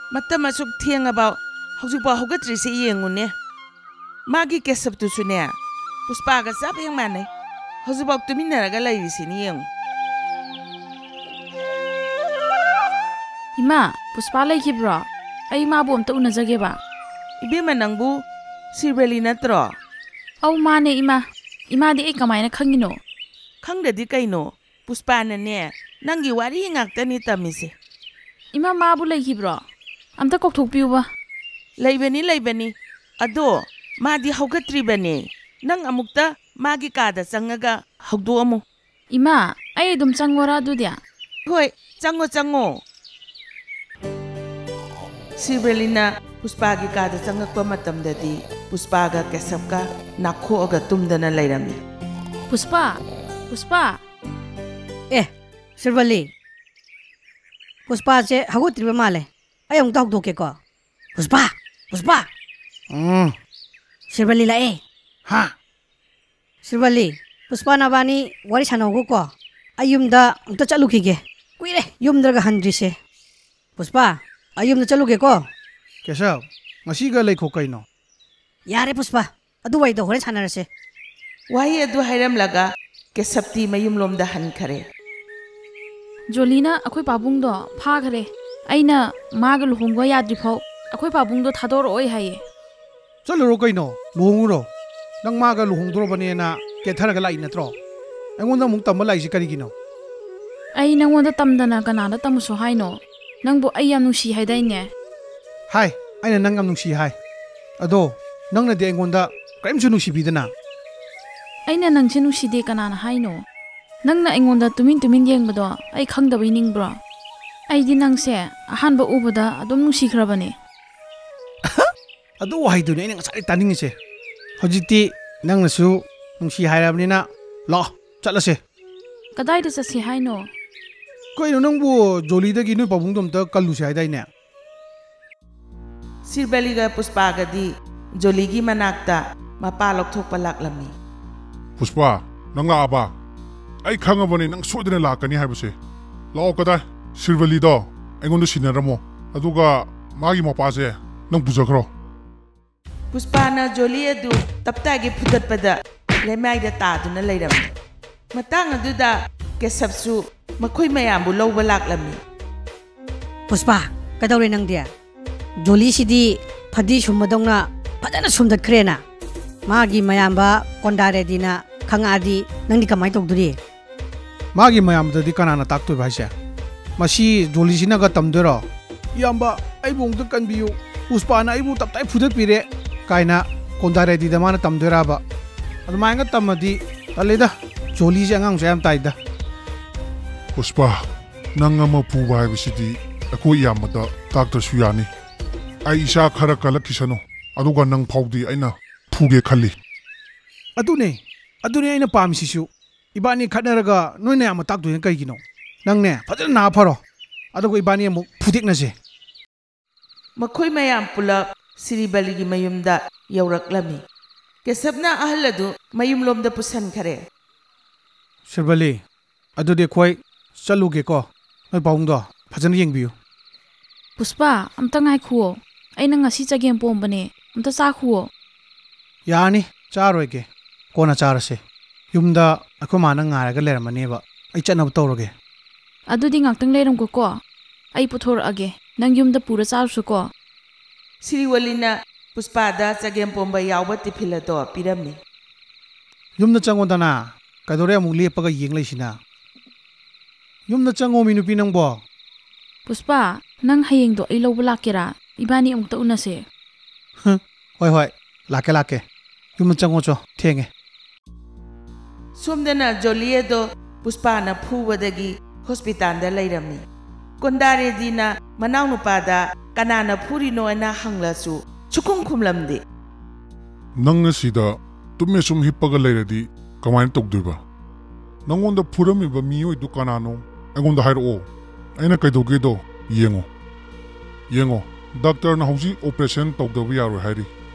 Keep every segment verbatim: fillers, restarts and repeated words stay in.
ꯃꯇꯝ ꯑꯁꯨꯛ ꯊꯦꯡꯉꯕ ꯍꯧꯖꯤꯛꯐꯥꯎ ꯍꯧꯒꯠꯇ꯭ꯔꯤꯁꯦ ꯌꯦꯡꯉꯨꯅꯦ꯫ ꯃꯥꯒꯤ ꯀꯦꯁꯕꯇꯨꯁꯨꯅꯦ, ꯄꯨꯁꯄꯥꯒ ꯆꯞ ꯍꯦꯛ ꯃꯥꯟꯅꯩ꯫ ꯍꯧꯖꯤꯛꯐꯥꯎ ꯇꯨꯃꯤꯟꯅꯔꯒ ꯂꯩꯔꯤꯁꯤꯅꯤ ꯌꯦꯡꯉꯨ꯫ ꯏꯃꯥ, ꯄꯨꯁꯄꯥ ꯂꯩꯈꯤꯕ꯭ꯔꯣ? ꯑꯩ ꯃꯥꯕꯨ ꯑꯝꯇ ꯎꯅꯖꯒꯦꯕ꯫ ꯏꯕꯦꯝꯃ, ꯅꯪꯕꯨ ꯁꯤꯔꯕꯦꯂꯤ ꯅꯠꯇ꯭ꯔꯣ? ꯑꯧ, ꯃꯥꯅꯦ ꯏꯃꯥ꯫ ꯏꯃꯥꯗꯤ ꯑꯩ ꯀꯃꯥꯏꯅ ꯈꯪꯉꯤꯅꯣ? ꯈꯪꯗ꯭ꯔꯗꯤ ꯀꯩꯅꯣ? ꯄꯨꯁꯄꯥꯅꯅꯦ, ꯅꯪꯒꯤ ꯋꯥꯔꯤ ꯉꯥꯛꯇꯅꯤ ꯇꯝꯃꯤꯁꯦ꯫ ꯏꯃꯥ, ꯃꯥꯕꯨ ꯂꯩꯈꯤꯕ꯭ꯔꯣ? ꯑꯝꯇ ꯀꯧꯊꯣꯛꯄꯤꯌꯨꯕ꯫ ꯂꯩꯕꯅꯤ, ꯂꯩꯕꯅꯤ꯫ ꯑꯗꯣ ꯃꯥꯗꯤ ꯍꯧꯒꯠꯇ꯭ꯔꯤꯕꯅꯦ꯫ ꯅꯪ ꯑꯃꯨꯛꯇ ꯃꯥꯒꯤ ꯀꯥꯗ ꯆꯪꯉꯒ ꯍꯧꯗꯣꯛꯑꯝꯃꯨ꯫ ꯏꯃꯥ, ꯑꯩ ꯑꯗꯨꯝ ꯆꯪꯉꯣꯔꯥ ꯑꯗꯨꯗꯤ? ꯍꯣꯏ, ꯆꯪꯉꯣ, ꯆꯪꯉꯣ꯫ ꯁꯤꯔꯕꯦꯂꯤꯅ ꯄꯨꯁꯄꯥꯒꯤ ꯀꯥꯗ ꯆꯪꯉꯛꯄ ꯃꯇꯝꯗꯗꯤ ꯄꯨꯁꯄꯥꯒ ꯀꯦꯁꯕꯀ ꯅꯥꯈꯣꯛꯑꯒ ꯇꯨꯝꯗꯅ ꯂꯩꯔꯝꯃꯤ꯫ ꯄꯨꯁꯄꯥ! ꯄꯨꯁꯄꯥ! ꯑꯦ, ꯁꯤꯔꯕꯦꯂꯤ, ꯄꯨꯁꯄꯥꯁꯦ ꯍꯧꯒꯠꯇ꯭ꯔꯤꯕ ꯃꯥꯜꯂꯦ꯫ ꯑꯩ ꯑꯃꯨꯛꯇ ꯍꯧꯗꯣꯛꯀꯦꯀꯣ꯫ ꯄꯨꯁꯄꯥ! ꯄꯨꯁꯄꯥ! ꯎꯝ꯫ ꯁꯤꯔꯕꯦꯂꯤ ꯂꯥꯛꯑꯦ꯫ ꯍꯥ? ꯁꯤꯔꯕꯦꯂꯤ, ꯄꯨꯁꯄꯥ ꯅꯕꯥꯅꯤ ꯋꯥꯔꯤ ꯁꯥꯟꯅꯧꯒꯣꯀꯣ꯫ ꯑꯩ ꯌꯨꯝꯗ ꯑꯃꯨꯛꯇ ꯆꯠꯂꯨꯈꯤꯒꯦ꯫ ꯀꯨꯏꯔꯦ ꯌꯨꯝꯗꯒ ꯍꯟꯗ꯭ꯔꯤꯁꯦ꯫ ꯄꯨꯁꯄꯥ, ꯑꯩ ꯌꯨꯝꯗ ꯆꯠꯂꯨꯒꯦꯀꯣ꯫ ꯀꯦꯁꯕ, ꯉꯁꯤꯒ ꯂꯩꯈꯣ ꯀꯩꯅꯣ? ꯌꯥꯔꯦ ꯄꯨꯁꯄꯥ, ꯑꯗꯨ ꯋꯥꯔꯤꯗꯣ ꯍꯣꯔꯦꯟ ꯁꯥꯟꯅꯔꯁꯦ꯫ ꯋꯥꯍꯩ ꯑꯗꯨ ꯍꯥꯏꯔꯝꯂꯒ ꯀꯦꯁꯕꯇꯤ ꯃꯌꯨꯝꯂꯣꯝꯗ ꯍꯟꯈꯔꯦ꯫ ꯖꯣꯂꯤꯅ ꯑꯩꯈꯣꯏ ꯄꯥꯕꯨꯡꯗꯣ ꯐꯥꯈꯔꯦ꯫ ꯑꯩꯅ ꯃꯥꯒ ꯂꯨꯍꯣꯡꯕ ꯌꯥꯗ꯭ꯔꯤꯐꯥꯎ ꯑꯩꯈꯣꯏ ꯄꯥꯕꯨꯡꯗꯣ ꯊꯥꯗꯣꯔꯛꯑꯣꯏ ꯍꯥꯏꯌꯦ꯫ ꯆꯠꯂꯨꯔꯣ ꯀꯩꯅꯣ, ꯂꯨꯍꯣꯡꯉꯨꯔꯣ꯫ ꯅꯪ ꯃꯥꯒ ꯂꯨꯍꯣꯡꯗꯣꯔꯕꯅꯦꯅ ꯀꯦꯊꯔꯒ ꯂꯥꯛꯏ ꯅꯠꯇ꯭ꯔꯣ? ꯑꯩꯉꯣꯟꯗ ꯑꯃꯨꯛ ꯇꯝꯕ ꯂꯥꯛꯏꯁꯦ ꯀꯔꯤꯒꯤꯅꯣ? ꯑꯩ ꯅꯪꯉꯣꯟꯗ ꯇꯝꯗꯅ ꯀꯅꯥꯗ ꯇꯝꯃꯨꯁꯣ ꯍꯥꯏꯅꯣ? ꯅꯪꯕꯨ ꯑꯩ ꯌꯥꯝ ꯅꯨꯡꯁꯤ ꯍꯥꯏꯗꯥꯏꯅꯦ? ꯍꯥꯏ, ꯑꯩꯅ ꯅꯪ ꯌꯥꯝ ꯅꯨꯡꯁꯤ ꯍꯥꯏ꯫ ꯑꯗꯣ ꯅꯪꯅꯗꯤ ꯑꯩꯉꯣꯟꯗ ꯀꯔꯤꯝꯁꯨ ꯅꯨꯡꯁꯤꯕꯤꯗꯅ꯫ ꯑꯩꯅ ꯅꯪꯁꯦ ꯅꯨꯡꯁꯤꯗꯦ ꯀꯅꯥꯅ ꯍꯥꯏꯅꯣ? ꯅꯪꯅ ꯑꯩꯉꯣꯟꯗ ꯇꯨꯃꯤꯟ ꯇꯨꯃꯤꯟ ꯌꯦꯡꯕꯗꯣ ꯑꯩ ꯈꯪꯗꯕꯩ ꯅꯤꯡꯕ꯭ꯔꯣ? ꯑꯩꯗꯤ ꯅꯪꯁꯦ ꯑꯍꯥꯟꯕ ꯎꯕꯗ ꯑꯗꯨꯝ ꯅꯨꯡꯁꯤꯈ꯭ꯔꯕꯅꯦ꯫ ꯑꯗꯨ ꯋꯥꯍꯩꯗꯨꯅꯦ ꯑꯩꯅ ꯉꯁꯥꯏꯗꯩ ꯇꯥꯅꯤꯡꯉꯤꯁꯦ꯫ ꯍꯧꯖꯤꯛꯇꯤ ꯅꯪꯅꯁꯨ ꯅꯨꯡꯁꯤ ꯍꯥꯏꯔꯕꯅꯤꯅ, ꯂꯥꯛꯑꯣ, ꯆꯠꯂꯁꯦ꯫ ꯀꯗꯥꯏꯗ ꯆꯠꯁꯤ ꯍꯥꯏꯅꯣ? ꯀꯩꯅꯣ ꯅꯪꯕꯨ, ꯖꯣꯂꯤꯗꯒꯤ ꯅꯣꯏ ꯄꯥꯕꯨꯡꯗꯣ ꯑꯝꯇ ꯀꯜꯂꯨꯁꯦ ꯍꯥꯏꯗꯥꯏꯅꯦ? ꯁꯤꯔꯕꯦꯂꯤꯒ ꯄꯨꯁꯄꯥꯒꯗꯤ ꯖꯣꯂꯤꯒꯤ ꯃꯅꯥꯛꯇ ꯃꯄꯥ ꯂꯧꯊꯣꯛꯄ ꯂꯥꯛꯂꯝꯃꯤ꯫ ꯄꯨꯁꯄꯥ, ꯅꯪ ꯂꯥꯛꯑꯕ? ꯑꯩ ꯈꯪꯉꯕꯅꯦ ꯅꯪ ꯁꯣꯏꯗꯅ ꯂꯥꯛꯀꯅꯤ ꯍꯥꯏꯕꯁꯦ꯫ ꯂꯥꯛꯑꯣ, ꯀꯗꯥꯏ? ꯁꯤꯔꯕꯦꯂꯤꯗꯣ ꯑꯩꯉꯣꯟꯗ ꯁꯤꯟꯅꯔꯝꯃꯣ, ꯑꯗꯨꯒ ꯃꯥꯒꯤ ꯃꯄꯥꯁꯦ ꯅꯪ ꯄꯨꯖꯈ꯭ꯔꯣ꯫ ꯄꯨꯁꯄꯥꯅ ꯖꯣꯂꯤ ꯑꯗꯨ ꯇꯞꯇꯥꯒꯤ ꯐꯨꯗꯠꯄꯗ ꯂꯩꯃꯥꯏꯗ ꯇꯥꯗꯨꯅ ꯂꯩꯔꯝꯃꯤ꯫ ꯃꯇꯥꯡ ꯑꯗꯨꯗ ꯀꯦꯁꯕꯁꯨ ꯃꯈꯣꯏ ꯃꯌꯥꯝꯕꯨ ꯂꯧꯕ ꯂꯥꯛꯂꯝꯃꯤ꯫ ꯄꯨꯁꯄꯥ, ꯀꯩꯗꯧꯔꯦ ꯅꯪꯗꯤ? ꯖꯣꯂꯤꯁꯤꯗꯤ ꯐꯗꯤ ꯁꯨꯝꯕꯗꯧꯅ ꯐꯖꯅ ꯁꯨꯝꯗꯠꯈ꯭ꯔꯦꯅ꯫ ꯃꯥꯒꯤ ꯃꯌꯥꯝꯕ ꯀꯣꯟꯗꯥ ꯔꯦꯗꯤꯅ ꯈꯪꯉꯛꯑꯗꯤ ꯅꯪꯗꯤ ꯀꯃꯥꯏꯅ ꯇꯧꯗꯣꯔꯤ? ꯃꯥꯒꯤ ꯃꯌꯥꯝꯕꯗꯗꯤ ꯀꯅꯥꯅ ꯇꯥꯛꯇꯣꯏꯕ ꯍꯥꯏꯁꯦ? ꯃꯁꯤ ꯖꯣꯂꯤꯁꯤꯅꯒ ꯇꯝꯗꯣꯏꯔꯣ? "ꯏꯌꯥꯝꯕ, ꯑꯩꯕꯨ ꯑꯃꯨꯛꯇ ꯀꯟꯕꯤꯌꯨ, ꯄꯨꯁꯄꯥꯅ ꯑꯩꯕꯨ ꯇꯞꯇꯥꯏ ꯐꯨꯗꯠꯄꯤꯔꯦ" ꯀꯥꯏꯅ ꯀꯣꯟꯗꯥ ꯔꯦꯗꯤꯗ ꯃꯥꯅ ꯇꯝꯗꯣꯏꯔꯕ? ꯑꯗꯨꯃꯥꯏꯅꯒ ꯇꯝꯃꯗꯤ ꯇꯜꯂꯦꯗ, ꯖꯣꯂꯤꯁꯦ ꯑꯉꯥꯡ ꯃꯆꯥ ꯌꯥꯝ ꯇꯥꯏꯗ꯫ ꯄꯨꯁꯄꯥ, ꯅꯪ ꯑꯃ ꯐꯨꯕ ꯍꯥꯏꯕꯁꯤꯗꯤ ꯑꯩꯈꯣꯏ ꯏꯌꯥꯝꯕꯗ ꯇꯥꯛꯇ꯭ꯔꯁꯨ ꯌꯥꯅꯤ꯫ ꯑꯩ ꯏꯁꯥ ꯈꯔ ꯀꯜꯂꯛꯈꯤꯁꯅꯨ, ꯑꯗꯨꯒ ꯅꯪ ꯐꯥꯎꯗꯤ ꯑꯩꯅ ꯐꯨꯒꯦ ꯈꯜꯂꯤ꯫ ꯑꯗꯨꯅꯦ, ꯑꯗꯨꯅꯦ ꯑꯩꯅ ꯄꯥꯝꯃꯤꯁꯤꯁꯨ꯫ ꯏꯕꯥꯅꯤ ꯈꯠꯅꯔꯒ ꯅꯣꯏꯅ ꯌꯥꯝꯅ ꯇꯥꯛꯇꯣꯏꯅ ꯀꯩꯒꯤꯅꯣ? ꯅꯪꯅꯦ, ꯐꯖꯅ ꯅꯥ ꯐꯔꯣ, ꯑꯗꯨꯒ ꯏꯕꯥꯅꯤ ꯑꯃꯨꯛ ꯐꯨꯗꯦꯛꯅꯁꯦ꯫ ꯃꯈꯣꯏ ꯃꯌꯥꯝ ꯄꯨꯂꯞ ꯁꯤꯔꯤꯕꯂꯤꯒꯤ ꯃꯌꯨꯝꯗ ꯌꯧꯔꯛꯂꯝꯃꯤ꯫ ꯀꯦꯁꯕꯅ ꯑꯍꯜ ꯑꯗꯨ ꯃꯌꯨꯝꯂꯣꯝꯗ ꯄꯨꯁꯟꯈꯔꯦ꯫ ꯁꯤꯔꯕꯂꯤ, ꯑꯗꯨꯗꯤ ꯑꯩꯈꯣꯏ ꯆꯠꯂꯨꯒꯦꯀꯣ꯫ ꯅꯣꯏ ꯄꯥꯕꯨꯡꯗꯣ ꯐꯖꯅ ꯌꯦꯡꯕꯤꯌꯨ꯫ ꯄꯨꯁꯄꯥ, ꯑꯝꯇ ꯉꯥꯏꯈꯨꯑꯣ꯫ ꯑꯩꯅ ꯉꯁꯤ ꯆꯒꯦꯝ ꯄꯣꯝꯕꯅꯦ, ꯑꯝꯇ ꯆꯥꯈꯨꯑꯣ꯫ ꯌꯥꯔꯅꯤ, ꯆꯥꯔꯣꯏꯒꯦ, ꯀꯣꯟꯅ ꯆꯥꯔꯁꯦ꯫ ꯌꯨꯝꯗ ꯑꯩꯈꯣꯏ ꯃꯥꯅ ꯉꯥꯏꯔꯒ ꯂꯩꯔꯝꯃꯅꯦꯕ꯫ ꯑꯩ ꯆꯠꯅꯕ ꯇꯧꯔꯒꯦ꯫ ꯑꯗꯨꯗꯤ ꯉꯥꯛꯇꯪ ꯂꯩꯔꯝꯈꯣꯀꯣ, ꯑꯩ ꯄꯨꯊꯣꯔꯛꯑꯒꯦ, ꯅꯪ ꯌꯨꯝꯗ ꯄꯨꯔ ꯆꯥꯔꯨꯁꯨꯀꯣ꯫ ꯁꯤꯔꯤꯋꯂꯤꯅ ꯄꯨꯁꯄꯥꯗ ꯆꯒꯦꯝ ꯄꯣꯝꯕ ꯌꯥꯎꯕ ꯇꯤꯐꯤꯜ ꯑꯗꯣ ꯄꯤꯔꯝꯃꯤ꯫ ꯌꯨꯝꯗ ꯆꯪꯉꯣꯗꯅ, ꯀꯩꯗꯧꯔꯦ ꯑꯃꯨꯛ ꯂꯦꯞꯄꯒ ꯌꯦꯡ ꯂꯩꯁꯤꯅ? ꯌꯨꯝꯗ ꯆꯪꯉꯣꯃꯤ ꯅꯨꯄꯤ ꯅꯪꯕꯣ꯫ ꯄꯨꯁꯄꯥ, ꯅꯪ ꯍꯌꯦꯡꯗꯣ ꯑꯩ ꯂꯧꯕ ꯂꯥꯛꯀꯦꯔꯥ? ꯏꯕꯥꯅꯤ ꯑꯃꯨꯛꯇ ꯎꯅꯁꯦ꯫ ꯍ, ꯍꯣꯏ, ꯍꯣꯏ, ꯂꯥꯛꯀꯦ, ꯂꯥꯛꯀꯦ꯫ ꯌꯨꯝꯗ ꯆꯪꯉꯣ ꯆꯣ, ꯊꯦꯡꯉꯦ꯫ ꯁꯣꯝꯗꯅ ꯖꯣꯂꯤ ꯑꯗꯣ ꯄꯨꯁꯄꯥꯅ ꯐꯨꯕꯗꯒꯤ ꯍꯣꯁꯄꯤꯇꯥꯜꯗ ꯂꯩꯔꯝꯃꯤ꯫ ꯀꯣꯟꯗꯥ ꯔꯦꯗꯤꯅ ꯃꯅꯥꯎꯅꯨꯄꯥꯗ ꯀꯅꯥꯅ ꯐꯨꯔꯤꯅꯣ ꯍꯥꯏꯅ ꯍꯪꯂꯁꯨ ꯁꯨꯈꯨꯝ ꯈꯨꯝꯂꯝꯗꯦ꯫ ꯅꯪꯅ ꯁꯤꯗ ꯇꯨꯝꯃꯦ ꯁꯨꯝ ꯍꯤꯞꯄꯒ ꯂꯩꯔꯗꯤ ꯀꯃꯥꯏꯅ ꯇꯧꯗꯣꯏꯕ? ꯅꯪꯉꯣꯟꯗ ꯐꯨꯔꯝꯃꯤꯕ ꯃꯤꯑꯣꯏꯗꯨ ꯀꯅꯥꯅꯣ? ꯑꯩꯉꯣꯟꯗ ꯍꯥꯏꯔꯛꯑꯣ꯫ ꯑꯩꯅ ꯀꯩꯗꯧꯒꯦꯗꯣ ꯌꯦꯡꯉꯣ꯫ ꯌꯦꯡꯉꯣ, ꯗꯥꯛꯇꯔꯅ ꯍꯧꯖꯤꯛ ꯑꯣꯄꯔꯦꯁꯟ ꯇꯧꯗꯕ ꯌꯥꯔꯣꯏ ꯍꯥꯏꯔꯤ꯫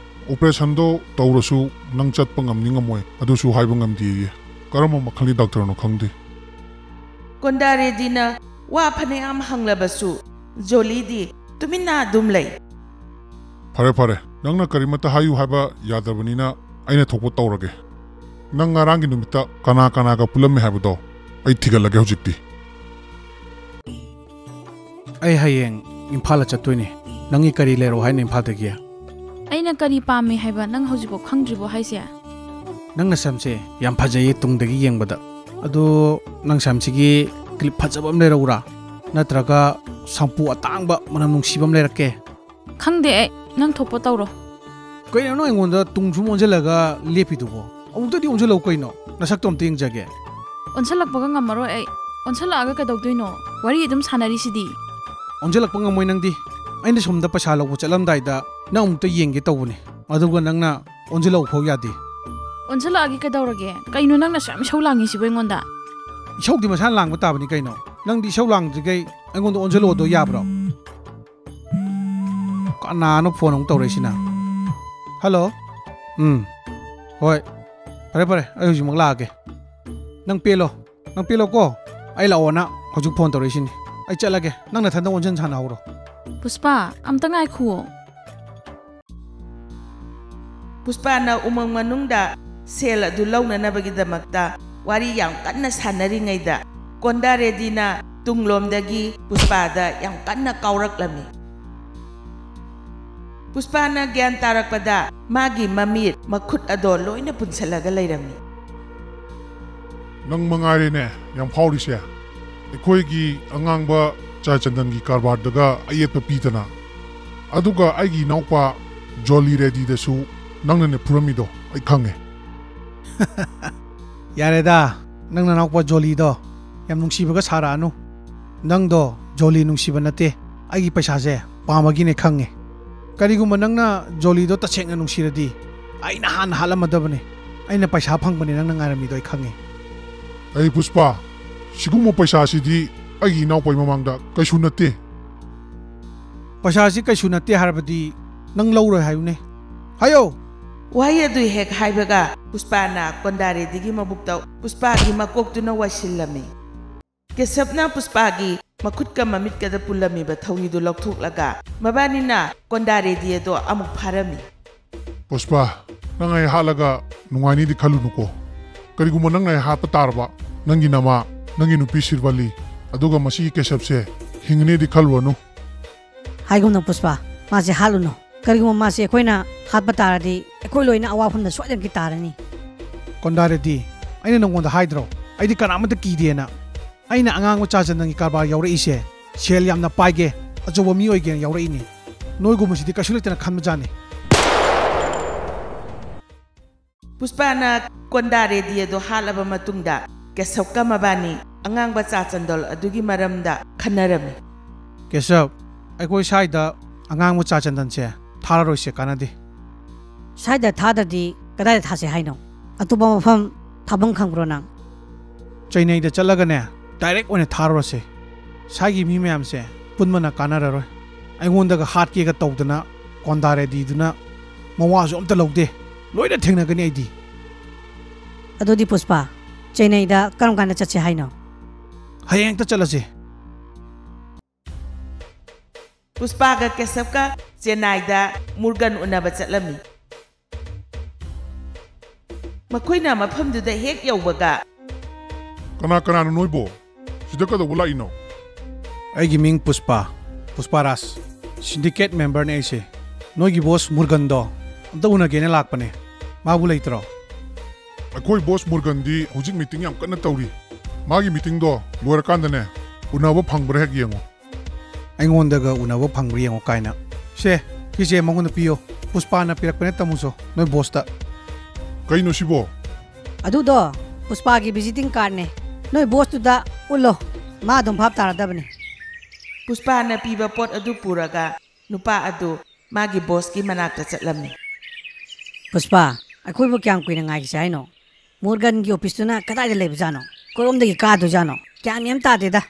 ꯑꯣꯄꯔꯦꯁꯟꯗꯣ ꯇꯧꯔꯁꯨ ꯅꯪ ꯆꯠꯄ ꯉꯝꯅꯤ ꯉꯝꯃꯣꯏ, ꯑꯗꯨꯁꯨ ꯍꯥꯏꯕ ꯉꯝꯗꯦꯌꯦ꯫ ꯀꯔꯝꯕ ꯃꯈꯜꯒꯤ ꯗꯥꯛꯇꯔꯅꯣ ꯈꯪꯗꯦ꯫ ꯀꯣꯟꯗꯥ ꯔꯦꯗꯤꯅ ꯋꯥ ꯐꯅꯌꯥꯝ ꯍꯪꯂꯕꯁꯨ ꯖꯣꯂꯤꯗꯤ ꯇꯨꯃꯤꯟꯅ ꯑꯗꯨꯝ ꯂꯩ꯫ ꯐꯔꯦ, ꯐꯔꯦ, ꯅꯪꯅ ꯀꯔꯤꯃꯠꯇ ꯍꯥꯏꯌꯨ ꯍꯥꯏꯕ ꯌꯥꯗ꯭ꯔꯕꯅꯤꯅ ꯑꯩꯅ ꯊꯣꯛꯄ ꯇꯧꯔꯒꯦ꯫ ꯅꯪ ꯉꯔꯥꯡꯒꯤ ꯅꯨꯃꯤꯠꯇ ꯀꯅꯥ ꯀꯅꯥꯒ ꯄꯨꯜꯂꯝꯃꯦ ꯍꯥꯏꯕꯗꯣ ꯑꯩ ꯊꯤꯒꯠꯂꯒꯦ ꯍꯧꯖꯤꯛꯇꯤ꯫ ꯑꯩ ꯍꯌꯦꯡ ꯏꯝꯐꯥꯜꯗ ꯆꯠꯇꯣꯏꯅꯦ꯫ ꯅꯪꯒꯤ ꯀꯔꯤ ꯂꯩꯔꯛꯑꯣ ꯍꯥꯏꯅꯣ ꯏꯝꯐꯥꯜꯗꯒꯤ? ꯑꯩꯅ ꯀꯔꯤ ꯄꯥꯝꯃꯦ ꯍꯥꯏꯕ ꯅꯪ ꯍꯧꯖꯤꯛꯐꯥꯎ ꯈꯪꯗ꯭ꯔꯤꯕꯣ ꯍꯥꯏꯁꯦ? ꯅꯪ ꯅꯁꯝꯁꯦ ꯌꯥꯝ ꯐꯖꯩꯌꯦ ꯇꯨꯡꯗꯒꯤ ꯌꯦꯡꯕꯗ꯫ ꯑꯗꯣ ꯅꯪ ꯁꯝꯁꯤꯒꯤ ꯀ꯭ꯂꯤꯞ ꯐꯖꯕ ꯑꯃ ꯂꯩꯔꯛꯎꯔꯥ? ꯅꯠꯇ꯭ꯔꯒ ꯁꯝꯄꯨ ꯑꯇꯥꯡꯕ ꯃꯅꯝ ꯅꯨꯡꯁꯤꯕ ꯑꯃ ꯂꯩꯔꯛꯀꯦ꯫ ꯈꯪꯗꯦ ꯑꯩ, ꯅꯪ ꯊꯣꯛꯄ ꯇꯧꯔꯣ꯫ ꯀꯩꯅꯣ ꯅꯪ ꯑꯩꯉꯣꯟꯗ ꯇꯨꯡ ꯁꯨꯝ ꯑꯣꯟꯁꯤꯜꯂꯒ ꯂꯦꯞꯄꯤꯗꯨꯕꯣ? ꯑꯃꯨꯛꯇꯗꯤ ꯑꯣꯟꯁꯤꯜꯂꯛꯎ ꯀꯩꯅꯣ, ꯅꯁꯛꯇꯣ ꯑꯝꯇ ꯌꯦꯡꯖꯒꯦ꯫ ꯑꯣꯟꯁꯤꯜꯂꯛꯄꯒ ꯉꯝꯃꯔꯣꯏ ꯑꯩ꯫ ꯑꯣꯟꯁꯤꯜꯂꯛꯑꯒ ꯀꯩꯗꯧꯗꯣꯏꯅꯣ? ꯋꯥꯔꯤ ꯑꯗꯨꯝ ꯁꯥꯟꯅꯔꯤꯁꯤꯗꯤ꯫ ꯑꯣꯟꯁꯤꯜꯂꯛꯄ ꯉꯝꯃꯣꯏ ꯅꯪꯗꯤ꯫ ꯑꯩꯅ ꯁꯣꯝꯗ ꯄꯩꯁꯥ ꯂꯧꯕ ꯆꯠꯂꯝꯗꯥꯏꯗ ꯅꯪ ꯑꯃꯨꯛꯇ ꯌꯦꯡꯒꯦ ꯇꯧꯕꯅꯦ, ꯑꯗꯨꯒ ꯅꯪꯅ ꯑꯣꯟꯁꯤꯜꯂꯛꯎ ꯐꯥꯎ ꯌꯥꯗꯦ꯫ ꯑꯣꯟꯁꯤꯜꯂꯛꯑꯒꯦ ꯀꯩꯗꯧꯔꯒꯦ? ꯀꯩꯅꯣ ꯅꯪꯅ ꯑꯁꯨꯛ ꯌꯥꯝ ꯏꯁꯧ ꯂꯥꯡꯉꯤꯁꯤꯕꯣ ꯑꯩꯉꯣꯟꯗ? ꯏꯁꯧꯗꯤ ꯃꯁꯥꯅ ꯂꯥꯡꯕ ꯇꯥꯕꯅꯤ ꯀꯩꯅꯣ꯫ ꯅꯪꯗꯤ ꯏꯁꯧ ꯂꯥꯡꯗ꯭ꯔꯤꯈꯩ ꯑꯩꯉꯣꯟꯗ ꯑꯣꯟꯁꯤꯜꯂꯛꯑꯣꯗꯣ ꯌꯥꯕ꯭ꯔꯣ? ꯀꯅꯥꯅꯣ ꯐꯣꯟ ꯑꯃꯨꯛ ꯇꯧꯔꯛꯏꯁꯤꯅ? ꯍꯜꯂꯣ꯫ ꯎꯝ꯫ ꯍꯣꯏ꯫ ꯐꯔꯦ, ꯐꯔꯦ, ꯑꯩ ꯍꯧꯖꯤꯛꯃꯛ ꯂꯥꯛꯑꯒꯦ꯫ ꯅꯪ ꯄꯦꯜꯂꯣ꯫ ꯅꯪ ꯄꯦꯜꯂꯣꯀꯣ꯫ ꯑꯩ ꯂꯥꯛꯑꯣꯅ ꯍꯧꯖꯤꯛ ꯐꯣꯟ ꯇꯧꯔꯛꯏꯁꯤꯅꯤ꯫ ꯑꯩ ꯆꯠꯂꯒꯦ꯫ ꯅꯪ ꯅꯊꯟꯗ ꯑꯣꯟꯁꯤꯟ ꯁꯥꯟꯅꯍꯧꯔꯣ꯫ ꯄꯨꯁꯄꯥ, ꯑꯝꯇ ꯉꯥꯏꯈꯨꯑꯣ꯫ ꯄꯨꯁꯄꯥꯅ ꯎꯃꯪ ꯃꯅꯨꯡꯗ ꯁꯦꯜ ꯑꯗꯨ ꯂꯧꯅꯅꯕꯒꯤꯗꯃꯛꯇ ꯋꯥꯔꯤ ꯌꯥꯝ ꯀꯟꯅ ꯁꯥꯟꯅꯔꯤꯉꯩꯗ, ꯀꯣꯟꯗꯥ ꯔꯦꯗꯤꯅ ꯇꯨꯡꯂꯣꯝꯗꯒꯤ ꯄꯨꯁꯄꯥꯗ ꯌꯥꯝ ꯀꯟꯅ ꯀꯥꯎꯔꯛꯂꯝꯃꯤ꯫ ꯄꯨꯁꯄꯥꯅ ꯒ꯭ꯌꯥꯟ ꯇꯥꯔꯛꯄꯗ ꯃꯥꯒꯤ ꯃꯃꯤꯠ, ꯃꯈꯨꯠ ꯑꯗꯣ ꯂꯣꯏꯅ ꯄꯨꯟꯁꯤꯜꯂꯒ ꯂꯩꯔꯝꯃꯤ꯫ ꯅꯪ ꯃꯉꯥꯏꯔꯦꯅꯦ ꯌꯥꯝ ꯐꯥꯎꯔꯤꯁꯦ꯫ ꯑꯩꯈꯣꯏꯒꯤ ꯑꯉꯥꯡꯕ ꯆꯥꯏꯆꯟꯗꯟꯒꯤ ꯀꯔꯕꯥꯔꯗꯒ ꯑꯌꯦꯠꯄ ꯄꯤꯗꯅ꯫ ꯑꯗꯨꯒ ꯑꯩꯒꯤ ꯏꯅꯥꯎꯄꯥ ꯖꯣꯂꯤ ꯔꯦꯗꯤꯗꯁꯨ ꯅꯪꯅꯅꯦ ꯐꯨꯔꯝꯃꯤꯗꯣ ꯑꯩ ꯈꯪꯉꯦ꯫ ꯌꯥꯔꯦꯗ, ꯅꯪ ꯅꯅꯥꯎꯄꯥ ꯖꯣꯂꯤꯗꯣ ꯌꯥꯝ ꯅꯨꯡꯁꯤꯕꯒ ꯁꯥꯔꯛꯑꯅꯨ꯫ ꯅꯪꯗꯣ ꯖꯣꯂꯤ ꯅꯨꯡꯁꯤꯕ ꯅꯠꯇꯦ, ꯑꯩꯒꯤ ꯄꯩꯁꯥꯁꯦ ꯄꯥꯝꯕꯒꯤꯅꯦ ꯈꯪꯉꯦ꯫ ꯀꯔꯤꯒꯨꯝꯕ ꯅꯪꯅ ꯖꯣꯂꯤꯗꯣ ꯇꯁꯦꯡꯅ ꯅꯨꯡꯁꯤꯔꯗꯤ ꯑꯩꯅ ꯍꯥꯟꯅ ꯍꯥꯠꯂꯝꯃꯗꯕꯅꯦ꯫ ꯑꯩꯅ ꯄꯩꯁꯥ ꯐꯪꯕꯅꯦ ꯅꯪꯅ ꯉꯥꯏꯔꯝꯃꯤꯗꯣ ꯑꯩ ꯈꯪꯉꯦ꯫ ꯑꯩ ꯄꯨꯁꯄꯥ, ꯁꯤꯒꯨꯝꯕ ꯄꯩꯁꯥꯁꯤꯗꯤ ꯑꯩꯒꯤ ꯏꯅꯥꯎꯄꯥꯒꯤ ꯃꯃꯥꯡꯗ ꯀꯩꯁꯨ ꯅꯠꯇꯦ꯫ ꯄꯩꯁꯥꯁꯤ ꯀꯩꯁꯨ ꯅꯠꯇꯦ ꯍꯥꯏꯔꯕꯗꯤ ꯅꯪ ꯂꯧꯔꯣꯏ ꯍꯥꯏꯌꯨꯅꯦ꯫ ꯍꯥꯏꯌꯣ! ꯋꯥꯍꯩ ꯑꯗꯨ ꯍꯦꯛ ꯍꯥꯏꯕꯒ ꯄꯨꯁꯄꯥꯅ ꯀꯣꯟꯗꯥꯔꯦꯗꯤꯒꯤ ꯃꯕꯨꯛꯇ ꯄꯨꯁꯄꯥꯒꯤ ꯃꯀꯣꯛꯇꯨꯅ ꯋꯥꯏꯁꯤꯜꯂꯝꯃꯤ꯫ ꯀꯦꯁꯕꯅ ꯄꯨꯁꯄꯥꯒꯤ ꯃꯈꯨꯠꯀ ꯃꯃꯤꯠꯀꯗ ꯄꯨꯜꯂꯝꯃꯤꯕ ꯊꯧꯔꯤꯗꯨ ꯂꯧꯊꯣꯛꯂꯒ ꯃꯕꯥꯅꯤꯅ ꯀꯣꯟꯗꯥ ꯔꯦꯗꯤ ꯑꯗꯣ ꯑꯃꯨꯛ ꯐꯥꯔꯝꯃꯤ꯫ ꯄꯨꯁꯄꯥ, ꯅꯪ ꯑꯩ ꯍꯥꯠꯂꯒ ꯅꯨꯡꯉꯥꯏꯅꯤꯗꯤ ꯈꯜꯂꯨꯅꯨꯀꯣ꯫ ꯀꯔꯤꯒꯨꯝꯕ ꯅꯪꯅ ꯑꯩ ꯍꯥꯠꯄ ꯇꯥꯔꯕ, ꯅꯪꯒꯤ ꯅꯃꯥ, ꯅꯪꯒꯤ ꯅꯨꯄꯤ ꯁꯤꯔꯕꯥꯂꯤ, ꯑꯗꯨꯒ ꯃꯁꯤꯒꯤ ꯀꯦꯁꯕꯁꯦ ꯍꯤꯡꯒꯅꯤꯗꯤ ꯈꯜꯂꯨꯔꯅꯨ꯫ ꯍꯥꯏꯒꯨꯝꯅ ꯄꯨꯁꯄꯥ, ꯃꯥꯁꯦ ꯍꯥꯠꯂꯨꯅꯨ꯫ ꯀꯔꯤꯒꯨꯝꯕ ꯃꯥꯁꯦ ꯑꯩꯈꯣꯏꯅ ꯍꯥꯠꯄ ꯇꯥꯔꯗꯤ ꯑꯩꯈꯣꯏ ꯂꯣꯏꯅ ꯑꯋꯥꯐꯝꯗ ꯁꯣꯏꯗꯅꯒꯤ ꯇꯥꯔꯅꯤ꯫ ꯀꯣꯟꯗꯥ ꯔꯦꯗꯤ, ꯑꯩꯅ ꯅꯪꯉꯣꯟꯗ ꯍꯥꯏꯗ꯭ꯔꯣ? ꯑꯩꯗꯤ ꯀꯅꯥꯃꯠꯇ ꯀꯤꯗꯦꯅ꯫ ꯑꯩꯅ ꯑꯉꯥꯡꯕ ꯆꯥ ꯆꯟꯗꯟꯒꯤ ꯀꯔꯕꯥꯔ ꯌꯥꯎꯔꯛꯏꯁꯦ ꯁꯦꯜ ꯌꯥꯝꯅ ꯄꯥꯏꯒꯦ, ꯑꯆꯧꯕ ꯃꯤ ꯑꯣꯏꯒꯦꯅ ꯌꯥꯎꯔꯛꯏꯅꯤ꯫ ꯅꯣꯏꯒꯨꯝꯕꯁꯤꯗꯤ ꯀꯩꯁꯨ ꯂꯩꯇꯅ ꯈꯟꯕꯖꯥꯠꯅꯤ꯫ ꯄꯨꯁꯄꯥꯅ ꯀꯣꯟꯗꯥ ꯔꯦꯗꯤ ꯑꯗꯨ ꯍꯥꯠꯂꯕ ꯃꯇꯨꯡꯗ ꯀꯦꯁꯕꯀ ꯃꯕꯥꯅꯤ ꯑꯉꯥꯡꯕ ꯆꯥ ꯆꯟꯗꯣꯜ ꯑꯗꯨꯒꯤ ꯃꯔꯝꯗ ꯈꯟꯅꯔꯝꯃꯤ꯫ ꯀꯦꯁꯕ, ꯑꯩꯈꯣꯏ ꯁ꯭ꯋꯥꯏꯗ ꯑꯉꯥꯡꯕ ꯆꯥ ꯆꯟꯗꯟꯁꯦ ꯊꯥꯔꯔꯣꯏꯁꯦ, ꯀꯥꯟꯅꯗꯦ꯫ ꯁ꯭ꯋꯥꯏꯗ ꯊꯥꯗ꯭ꯔꯗꯤ ꯀꯗꯥꯏꯗ ꯊꯥꯁꯦ ꯍꯥꯏꯅꯣ? ꯑꯇꯣꯞꯄ ꯃꯐꯝ ꯊꯥꯐꯝ ꯈꯪꯕ꯭ꯔꯣ ꯅꯪ? ꯆꯩꯅꯩꯗ ꯆꯠꯂꯒꯅꯦ, ꯗꯥꯏꯔꯦꯛ ꯑꯣꯏꯅ ꯊꯥꯔꯨꯔꯁꯦ꯫ ꯁ꯭ꯋꯥꯏꯒꯤ ꯃꯤ ꯃꯌꯥꯝꯁꯦ ꯄꯨꯟꯕꯅ ꯀꯥꯟꯅꯔꯔꯣꯏ꯫ ꯑꯩꯉꯣꯟꯗꯒ ꯍꯥꯠꯀꯦꯒ ꯇꯧꯗꯅ ꯀꯣꯟꯗꯥ ꯔꯦꯗꯤꯗꯨꯅ ꯃꯋꯥꯁꯨ ꯑꯝꯇ ꯂꯧꯗꯦ꯫ ꯂꯣꯏꯅ ꯊꯦꯡꯅꯒꯅꯤ ꯑꯩꯗꯤ꯫ ꯑꯗꯨꯗꯤ ꯄꯨꯁꯄꯥ, ꯆꯦꯟꯅꯩꯗ ꯀꯔꯝ ꯀꯥꯟꯗ ꯆꯠꯁꯦ ꯍꯥꯏꯅꯣ? ꯍꯌꯦꯡ ꯍꯦꯛꯇ ꯆꯠꯂꯁꯦ꯫ ꯄꯨꯁꯄꯥꯒ ꯀꯦꯁꯕꯀ ꯆꯦꯟꯅꯥꯏꯗ ꯃꯨꯔꯒꯟ ꯎꯅꯕ ꯆꯠꯂꯝꯃꯤ꯫ ꯃꯈꯣꯏꯅ ꯃꯐꯝꯗꯨꯗ ꯍꯦꯛ ꯌꯧꯕꯒ, "ꯀꯅꯥ ꯀꯅꯥꯅꯣ ꯅꯣꯏꯕꯣ? ꯁꯤꯗ ꯀꯩꯗꯧꯕ ꯂꯥꯛꯏꯅꯣ?" "ꯑꯩꯒꯤ ꯃꯤꯡ ꯄꯨꯁꯄꯥ, ꯄꯨꯁꯄꯥ ꯔꯥꯖ꯫ ꯁꯤꯟꯗꯤꯀꯦꯠ ꯃꯦꯝꯕꯔꯅꯦ ꯑꯩꯁꯦ꯫ ꯅꯣꯏꯒꯤ ꯕꯣꯁ ꯃꯨꯔꯒꯟꯗꯣ ꯑꯝꯇ ꯎꯅꯒꯦꯅ ꯂꯥꯛꯄꯅꯦ꯫ ꯃꯥꯕꯨ ꯂꯩꯇ꯭ꯔꯣ?" "ꯑꯩꯈꯣꯏ ꯕꯣꯁ ꯃꯨꯔꯒꯟꯗꯤ ꯍꯧꯖꯤꯛ ꯃꯤꯇꯤꯡ ꯌꯥꯝ ꯀꯟꯅ ꯇꯧꯔꯤ꯫ ꯃꯥꯒꯤ ꯃꯤꯇꯤꯡꯗꯣ ꯂꯣꯏꯔꯀꯥꯟꯗꯅꯦ, ꯎꯅꯕ ꯐꯪꯕ꯭ꯔꯥ ꯍꯦꯛ ꯌꯦꯡꯉꯣ꯫" ꯑꯩꯉꯣꯟꯗꯒ ꯎꯅꯕ ꯐꯪꯕ꯭ꯔꯥ ꯌꯦꯡꯉꯣ ꯀꯥꯏꯅ꯫ ꯁꯦ, ꯁꯤꯁꯦ ꯃꯉꯣꯟꯗ ꯄꯤꯌꯣ꯫ ꯄꯨꯁꯄꯥꯅ ꯄꯤꯔꯛꯄꯅꯦ, ꯇꯝꯃꯨꯆꯣ, ꯅꯣꯏ ꯕꯣꯁꯇ꯫ "ꯀꯩꯅꯣ ꯁꯤꯕꯣ?" "ꯑꯗꯨꯗꯣ ꯄꯨꯁꯄꯥꯒꯤ ꯚꯤꯖꯤꯇꯤꯡ ꯀꯥꯔꯗꯅꯦ꯫ ꯅꯣꯏ ꯕꯣꯁꯇꯨꯗ ꯎꯠꯂꯣ, ꯃꯥ ꯑꯗꯨꯝ ꯚꯥꯞ ꯇꯥꯔꯗꯕꯅꯤ꯫" ꯄꯨꯁꯄꯥꯅ ꯄꯤꯕ ꯄꯣꯠ ꯑꯗꯨ ꯄꯨꯔꯒ ꯅꯨꯄꯥ ꯑꯗꯨ ꯃꯥꯒꯤ ꯕꯣꯁꯀꯤ ꯃꯅꯥꯛꯇ ꯆꯠꯂꯝꯃꯤ꯫ "ꯄꯨꯁꯄꯥ, ꯑꯩꯈꯣꯏꯕꯨ ꯀꯌꯥꯝ ꯀꯨꯏꯅ ꯉꯥꯏꯈꯤꯁꯦ ꯍꯥꯏꯅꯣ? ꯃꯣꯔꯒꯟꯒꯤ ꯑꯣꯐꯤꯁꯇꯨꯅ ꯀꯗꯥꯏꯗ ꯂꯩꯕꯖꯥꯠꯅꯣ? ꯀꯔꯣꯝꯗꯒꯤ ꯀꯥꯗꯣꯏꯖꯥꯠꯅꯣ? ꯒ꯭ꯌꯥꯟ ꯃꯦꯟ ꯑꯃ ꯇꯥꯗꯦꯗ꯫"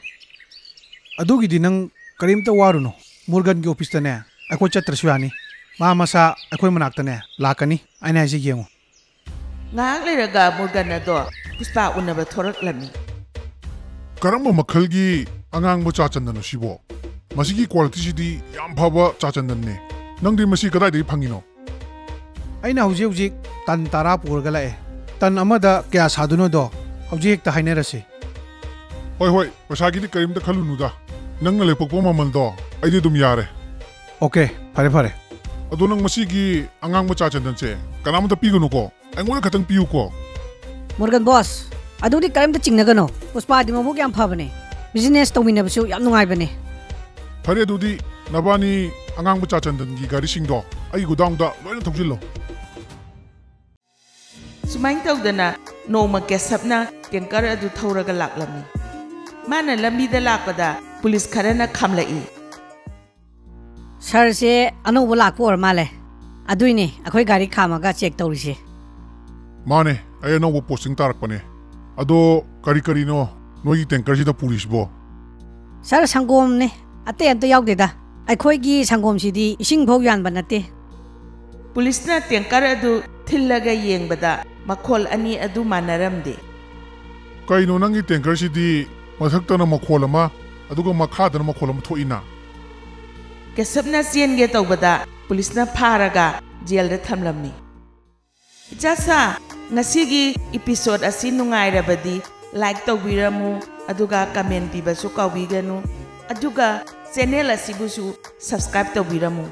"ꯑꯗꯨꯒꯤꯗꯤ ꯅꯪ ꯀꯔꯤꯝꯇ ꯋꯥꯔꯨꯅꯨ꯫ ꯃꯣꯔꯒꯟꯒꯤ ꯑꯣꯐꯤꯁꯇꯅꯦ ꯑꯩꯈꯣꯏ ꯆꯠꯇ꯭ꯔꯁꯨ ꯌꯥꯅꯤ꯫ ꯃꯥ ꯃꯁꯥ ꯑꯩꯈꯣꯏ ꯃꯅꯥꯛꯇꯅꯦ ꯂꯥꯛꯀꯅꯤ꯫ ꯑꯩꯅ ꯍꯥꯏꯁꯦ ꯌꯦꯡꯉꯨ꯫" ꯉꯥꯏꯍꯥꯛ ꯂꯩꯔꯒ ꯃꯣꯔꯒꯟ ꯑꯗꯣ ꯄꯨꯁꯄꯥ ꯎꯅꯕ ꯊꯣꯔꯛꯂꯝꯃꯤ꯫ ꯀꯔꯝꯕ ꯃꯈꯜꯒꯤ ꯑꯉꯥꯡꯕ ꯆꯥ ꯆꯟꯗꯟꯅꯣ ꯁꯤꯕꯣ? ꯃꯁꯤꯒꯤ qualityꯁꯤꯗꯤ ꯌꯥꯝ ꯐꯕ ꯆꯥ ꯆꯟꯗꯟꯅꯦ꯫ ꯅꯪꯗꯤ ꯃꯁꯤ ꯀꯗꯥꯏꯗꯒꯤ ꯐꯪꯉꯤꯅꯣ? ꯑꯩꯅ ꯍꯧꯖꯤꯛ ꯍꯧꯖꯤꯛ ꯇꯟ ꯇꯔꯥ ꯄꯨꯔꯒ ꯂꯥꯛꯑꯦ꯫ ꯇꯟ ꯑꯃꯗ ꯀꯌꯥ ꯁꯥꯗꯣꯏꯅꯣꯗꯣ ꯍꯧꯖꯤꯛ ꯍꯦꯛꯇ ꯍꯥꯏꯅꯔꯁꯤ꯫ ꯍꯣꯏ, ꯍꯣꯏ, ꯄꯩꯁꯥꯒꯤꯗꯤ ꯀꯔꯤꯝꯇ ꯈꯜꯂꯨꯅꯨꯗ꯫ ꯅꯪꯅ ꯂꯦꯞꯄꯛꯄ ꯃꯃꯜꯗꯣ ꯑꯩꯗꯤ ꯑꯗꯨꯝ ꯌꯥꯔꯦ꯫ ꯑꯣꯀꯦ, ꯐꯔꯦ, ꯐꯔꯦ꯫ ꯑꯗꯣ ꯅꯪ ꯃꯁꯤꯒꯤ ꯑꯉꯥꯡꯕ ꯆꯥ ꯆꯟꯗꯟꯁꯦ ꯀꯅꯥꯝꯇ ꯄꯤꯒꯅꯨꯀꯣ꯫ ꯑꯩꯉꯣꯟꯗ ꯈꯛꯇꯪ ꯄꯤꯌꯨꯀꯣ꯫ ꯃꯣꯔꯒꯟ ꯕꯣꯁ, ꯑꯗꯨꯗꯤ ꯀꯔꯤꯝꯇ ꯆꯤꯡꯅꯒꯅꯣ꯫ ꯄꯨꯁꯄꯥꯗꯤ ꯃꯕꯨꯛ ꯌꯥꯝ ꯐꯕꯅꯦ꯫ ꯕꯤꯖꯤꯅꯦꯁ ꯇꯧꯃꯤꯟꯅꯕꯁꯨ ꯌꯥꯝ ꯅꯨꯡꯉꯥꯏꯕꯅꯦ꯫ ꯐꯔꯦ, ꯑꯗꯨꯗꯤ ꯅꯕꯥꯅꯤ ꯑꯉꯥꯡꯕ ꯆꯥ ꯆꯟꯗꯟꯒꯤ ꯒꯥꯔꯤꯁꯤꯡꯗꯣ ꯑꯩꯒꯤ ꯒꯣꯗꯥꯎꯟꯗ ꯂꯣꯏꯅ ꯊꯧꯖꯤꯜꯂꯣ꯫ ꯁꯨꯃꯥꯏꯅ ꯇꯧꯗꯅ ꯅꯣꯡꯃ ꯀꯦꯁꯕꯅ ꯇꯦꯡꯀꯔ ꯑꯗꯨ ꯊꯧꯔꯒ ꯂꯥꯛꯂꯝꯃꯤ꯫ ꯃꯥꯅ ꯂꯝꯕꯤꯗ ꯂꯥꯛꯄꯗ ꯄꯨꯂꯤꯁ ꯈꯔꯅ ꯈꯥꯝꯂꯛꯏ꯫ ꯁꯥꯔꯁꯦ ꯑꯅꯧꯕ ꯂꯥꯛꯄ ꯑꯣꯏꯔ ꯃꯥꯜꯂꯦ꯫ ꯑꯗꯨꯏꯅꯦ ꯑꯩꯈꯣꯏ ꯒꯥꯔꯤ ꯈꯥꯝꯃꯒ ꯆꯦꯛ ꯇꯧꯔꯤꯁꯦ꯫ ꯃꯥꯅꯦ, ꯑꯩ ꯑꯅꯧꯕ ꯄꯣꯁꯇꯤꯡ ꯇꯥꯔꯛꯄꯅꯦ꯫ ꯑꯗꯣ ꯀꯔꯤ ꯀꯔꯤꯅꯣ ꯅꯣꯏꯒꯤ ꯇꯦꯡꯀꯔꯁꯤꯗ ꯄꯨꯔꯤꯁꯤꯕꯣ? ꯁꯥꯔ, ꯁꯪꯒꯣꯝꯅꯦ, ꯑꯇꯩ ꯑꯝꯇ ꯌꯥꯎꯗꯦꯗ꯫ ꯑꯩꯈꯣꯏꯒꯤ ꯁꯪꯒꯣꯝꯁꯤꯗꯤ ꯏꯁꯤꯡ ꯐꯥꯎ ꯌꯥꯟꯕ ꯅꯠꯇꯦ꯫ ꯄꯨꯂꯤꯁꯅ ꯇꯦꯡꯀꯔ ꯑꯗꯨ ꯊꯤꯜꯂꯒ ꯌꯦꯡꯕꯗ ꯃꯈꯣꯜ ꯑꯅꯤ ꯑꯗꯨ ꯃꯥꯟꯅꯔꯝꯗꯦ꯫ ꯀꯩꯅꯣ, ꯅꯪꯒꯤ ꯇꯦꯡꯀꯔꯁꯤꯗꯤ ꯃꯊꯛꯇꯅ ꯃꯈꯣꯜ ꯑꯃ, ꯑꯗꯨꯒ ꯃꯈꯥꯗꯅ ꯃꯈꯣꯜ ꯑꯃ ꯊꯣꯛꯏꯅ? ꯀꯦꯁꯕꯅ ꯆꯦꯟꯒꯦ ꯇꯧꯕꯗ ꯄꯨꯂꯤꯁꯅ ꯐꯥꯔꯒ ꯖꯦꯜꯗ ꯊꯝꯂꯝꯃꯤ꯫ ꯏꯆꯥꯁꯥ, ꯉꯁꯤꯒꯤ episode ꯑꯁꯤ ꯅꯨꯡꯉꯥꯏꯔꯕꯗꯤ like ꯇꯧꯕꯤꯔꯝꯃꯨ, ꯑꯗꯨꯒ comment ꯄꯤꯕꯁꯨ ꯀꯥꯎꯕꯤꯒꯅꯨ, ꯑꯗꯨꯒ channel ꯑꯁꯤꯕꯨꯁꯨ subscribe ꯇꯧꯕꯤꯔꯝꯃꯨ꯫